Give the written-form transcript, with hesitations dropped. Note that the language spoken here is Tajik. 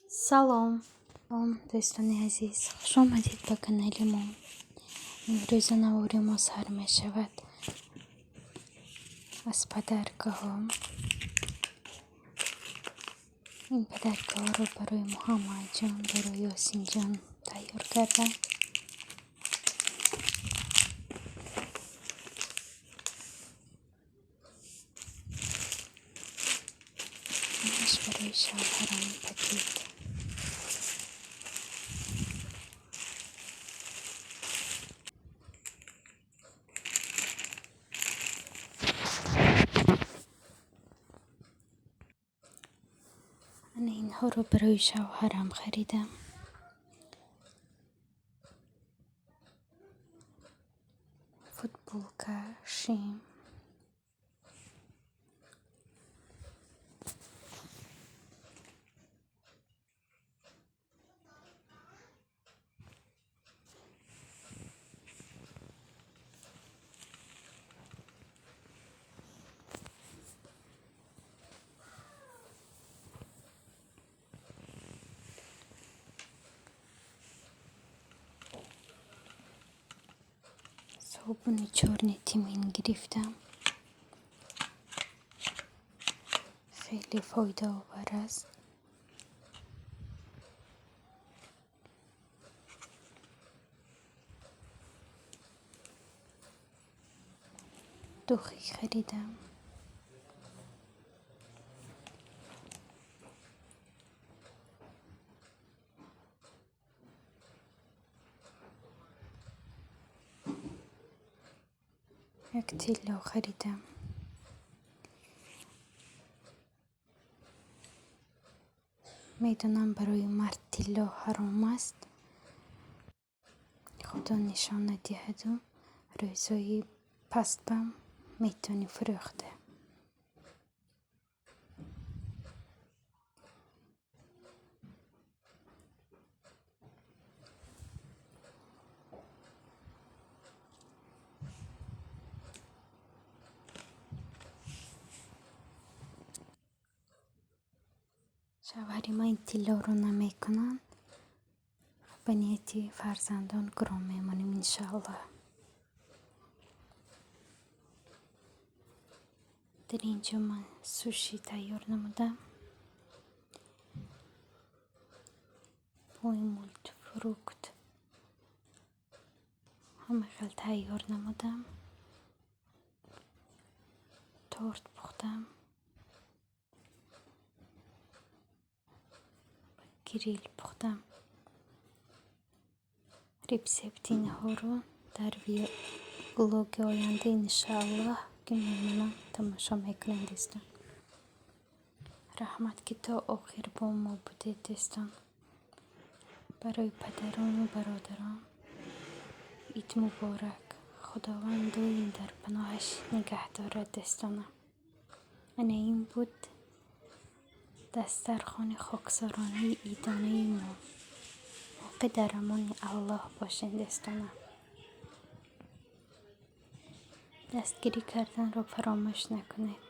Салом, дӯстони азиз, хуш омадед ба канали мо. Имрӯза навори мо сар мешавад аз подаркаҳо. Ин подаркаҳоро барои Муҳаммадҷон, барои Ёсинҷон тайёр кардам. Инаш барои шавҳарам пакет. Ана инҳоро барои шавҳарам харидам. Футболка, шим. Собуни чёрный тмин гирифтам. Хеле фоидаовар аст. Духи харидам. Як тилло харидам. Медонам, барои мард тилло ҳаром аст. Худо нишон надиҳаду, рӯзҳои пастбам метавонӣ фурӯхта. Шавҳари ман ин тиллоро намекунанд. Ба нияти фарзандон гиром мемонем, иншоаллоҳ. Дар ин ҷо ман суши тайёр намудам. Бо мультифрукт ҳама хел тайёр намудам. Торт пухтам. Гриль пухтам. Рецепти инҳоро дар влоги оянда, иншоаллоҳ, ки мемонам, тамошо мекунем, дӯстон. Раҳмат, ки то охир бо мо будед, дӯстон. Барои падарону бародарон ид муборак. Худованд доим дар паноҳаш нигаҳ дорад, дӯстонам. Ана ин буд дастархони хоксоронаи идонаи мо. Боқӣ дар амони Аллоҳ бошед, дӯстонам. Дастгирӣ карданро фаромӯш накунед.